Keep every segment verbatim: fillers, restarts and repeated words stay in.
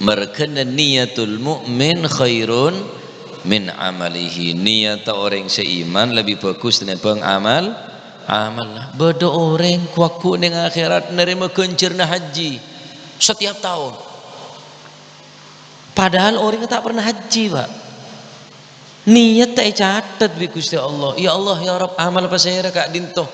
Mergana niyatul mu'min khairun min amalihi. Niyatta orèng sè iman lebbi bhâghus tènèmbhâng amal, amal. Bâdâ orèng ghu-lagghu neng akhèrat narèma ghânjhârânna hajji setiap taon. Padahal orèngnga ta' pernah hajji, Pak. Niyat ta' ècatet bi' Ghustè Allah. "Ya Allah, ya Rabb, amal pasèra ka'dinto?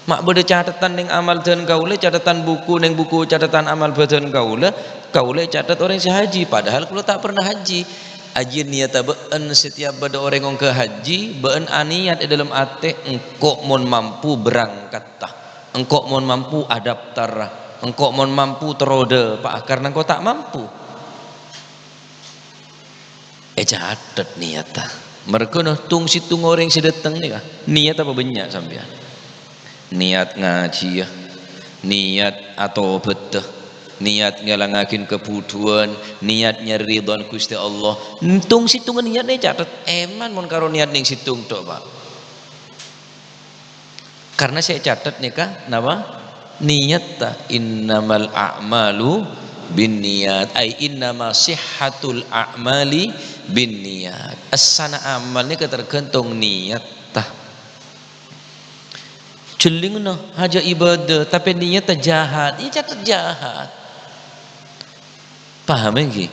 Ma' bâdâ catetan neng amal dhân kaulâ, catetan buku neng buku catetan amal bhâdhân kaulâ, kaulâ ècatet orèng sè hajji, padahal kaulâ ta' pernah hajji." Ajiyâ niyatta bâ'en setiap bâdâ orèng ongghâ hajji, bâ'en aniyat è dâlem atè, "Engko' mon mampu berangkatta. Engko' mon mampu adaptarra. Engko' mon mampu terro dâpa'a, karna engko' ta' mampu." Ècatet niyatta. Mergâ no, tong-sèttong orèng sè dâteng nèka, niyat apa bânnya' sampèyan? Niyat ngajhiyâ, niyat atobhâddhâ, niyat ngèlangaghin kabhudhuwân, niyat nyarè ridhâna Ghustè Allah. Tong-sèttongnga niyat nè ècatet. Èman mon karo niyat neng sèttong tho', Pak. Karna sè ècatet nèka napa? Niyatta. "Innamal a'malu binniyat." Ai, "Innama sihhatul a'mali binniyat." Essana amal nèka tergantung niyatta. Jhellingna hajâ ibâdâ, tapè niyatta jahat, ya ècatet jahat. Paham ènggi?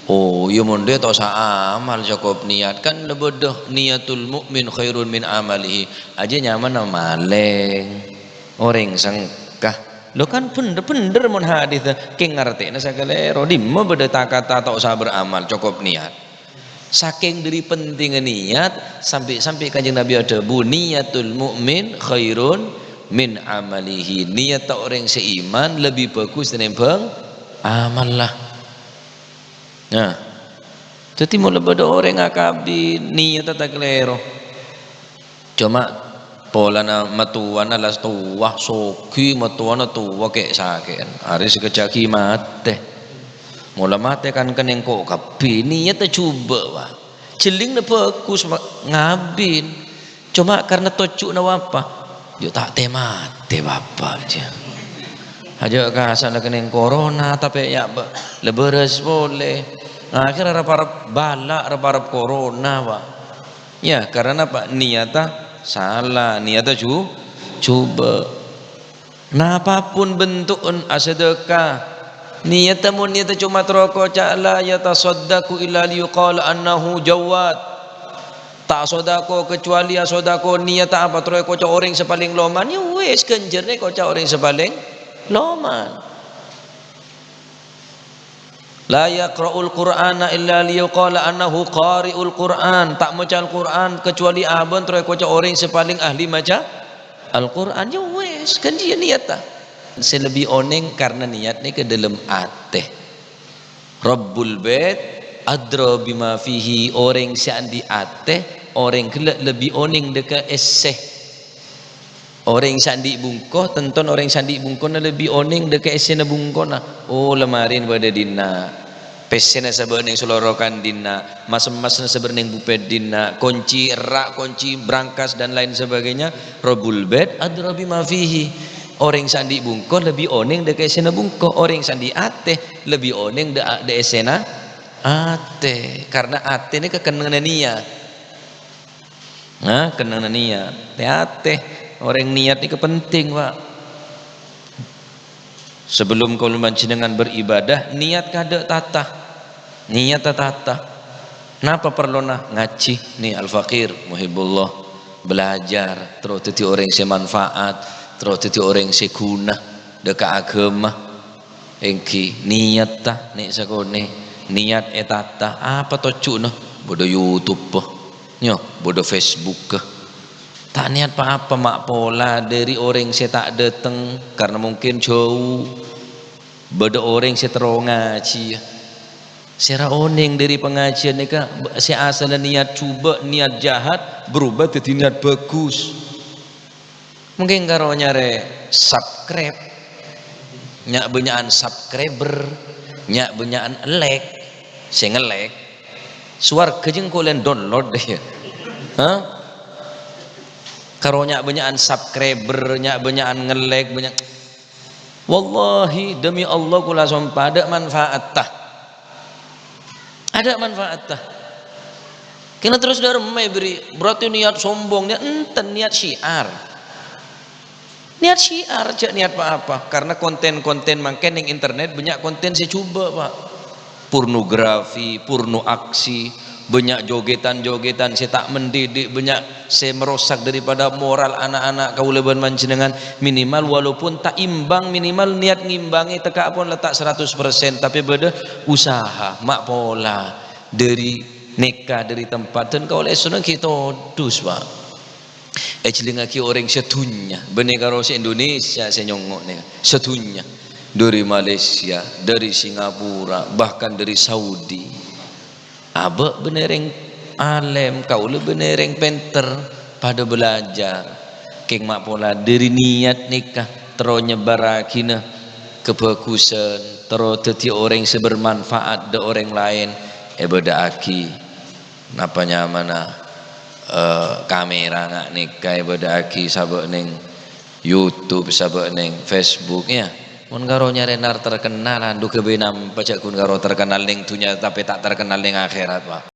Oh, iyâ mon dâ' ta' osa amal, cokop niyat. Kan la bâdâ, "Niyatul mu'min khairun min amalihi." Ajiyâ nyamana malèng, orèng sengka. Lo kan bhendher-bhendher mon hadis, kèng ngartèna sakalèro. Dimma bâdâ ta-kata ta' osa beramal, cokop niyat. Sakèng dâri pentingnga niyat, sampè'-sampè' Kanjeng Nabi adhâbu, "Niyatul mu'min khairun min amalihi." Niyatta orèng sè iman lebbi bhâghus tènèmbhâng amalla. Nah, dhâddhi mon la bâdâ orèng akabin, niyatta ta' kalèro. Coma polana mattowana la towa, soghi, mattowana towa kè'-sakè'an. Arè sakejjhâ' ghi' matè. Mon la matè kan kennèng ko' kabbhi, niyatta jhubâ', Pak. Jhellingna bhâghus, Pak, ngabin. Coma karna tojjhuna bapa, "Jhâ' ta' tè-matè, Bapa', jhâ'. Ajjhâ' kasa'na kennèng korona, tapè ya', Pak, la bârâs polè." Akhèrra rep-arep bâlâ', rep-arep korona, Pak. Ya, karna apa? Niyatta sala, niyatta jhu-, jhubâ'. Napapun bentu'en, asadhâka, niyatta mon niyatta coma terro koca', "La yatasaddaqu illa liyuqala annahu jawwad." Ta' asodako kecuali asodako niyatta apa? Terro èkoca' orèng sè palèng loman, ya wis, ghânjhârna èkoca' orèng sè palèng loman. "La yaqra'ul Qur'ana illa liyuqala annahu qari'ul Qur'an." Ta' maca Al-Qur'an kecuali abân terro èkoca' orèng sè palèng ahli maca Al-Qur'an. Ya wis, kan jiyâ niyatta. Sè lebbi onèng karna niyat nèka dâlem atè. Rabbul bait adra bima fihi, orèng sè andi' atè, orèng ghellâ' lebbi onèng dâ' ka èssè. Orèng sè andi' bungko, tantona orèng sè andi' bungkona lebbi onèng dâ' ka èssèna bungkona. Oh, lamarèna bâdâ è dinna'. Pèssèna sabâ' neng salorokan dinna', mas-emmasna sabâ' neng bupèt dinna', konci, erra', konci, brangkas, dan lain sebagainya. Rabbul bait adra bima fihi. Orèng sè andi' bungko lebbi onèng dâ' ka èssèna bungko. Orèng sè andi' atè lebbi onèng dâ', dâ' èssèna atè. Karna atè nèka kennengnganna niyat. Nah, kennengnganna niyat. Tè-atè, orèng niyat nèka penting, Pak. Sebelum kaulâ panjhennengngan beribadah, niyat kadâ' tata. Niyat tata. Napa parlona? Ngajhi, nè, Al-Faqir Muhibullah. Belajar, terro dhâddhi orèng sè manfaat, terro dhâddhi orèng sè ghuna dâ' ka aghâma. Èngghi, niyatta nè' sakonè', niyat ètata, apa tojjhuna? Bâdâ YouTube, nyo, bâdâ Facebook. Ta' niyat pa-apa, ma' pola dâri orèng sè ta' dâteng karna mungkin jhâu. Bâdâ orèng sè terro ngajhiyâ. Sè ra onèng dâri pangajhiyân nèka, sè asalla niyat jhubâ', niyat jahat, berubah dhâddhi niyat bhâghus. Mungkin karo nyarè subscribe. Nya'-bânnya'an subscriber, nya'-bânnya'an like, sè nge-like. Sowarghâ jhâ' engko' lèn download, yâ. Hah? Karo nya'-bânnya'an subscriber, nya'-bânnya'an nge-like, bânnya'. Wallahi, demi Allah, kaulâ sompa, tadâ' manfaatta. Ada manfaatta. Kèng terros dâ' remma èberri', berarti niat sombong, niat enten, niat syiar. Niat syiar, jhâ' niat pa-apa. Karena konten-konten mangkèn neng internet bânnya' konten sè jhubâ', Pak. Pornografi, porno aksi, bânnya' jogètan-jogètan sè ta' mendidik, bânnya' sè merosak daripada moral ana'-ana' kaulâ bân panjhennengngan. Minimal walaupun ta' imbang, minimal niat ngimbangè tekka' pon la ta' seratus persen, tapè bâdâ usaha, ma' pola dâri nèka, dâri tempat, dân kaulâ èssona ghi' todus, Pak. Èjhellingngaghi orèng sadhunnya, bânnè karo sè Indonesia sè nyongngo' nèka, sadhunnya. Dâri Malaysia, dâri Singapura, bahkan dâri Saudi. Abâ' bânnè rèng alèm, kaulâ bânnè rèng pènter, padâ bâlâjâr. Kèng ma' pola dâri niat nèka terro nyebbarraghina kabhâghusân, terro dhâddhi orèng sè bermanfaat dâ' orèng laèn, èbâdâ'aghi napa nyamana, eh, kamera nga' nèka èbâdâ'aghi sabâ' neng YouTube, sabâ' neng Facebook, ya. Mon karo nyarè nar terkenal, andu ghâbây nampa jhâ' ghun karo terkenal neng dhunnya, tapè ta' terkenal neng akhèrat, Pak.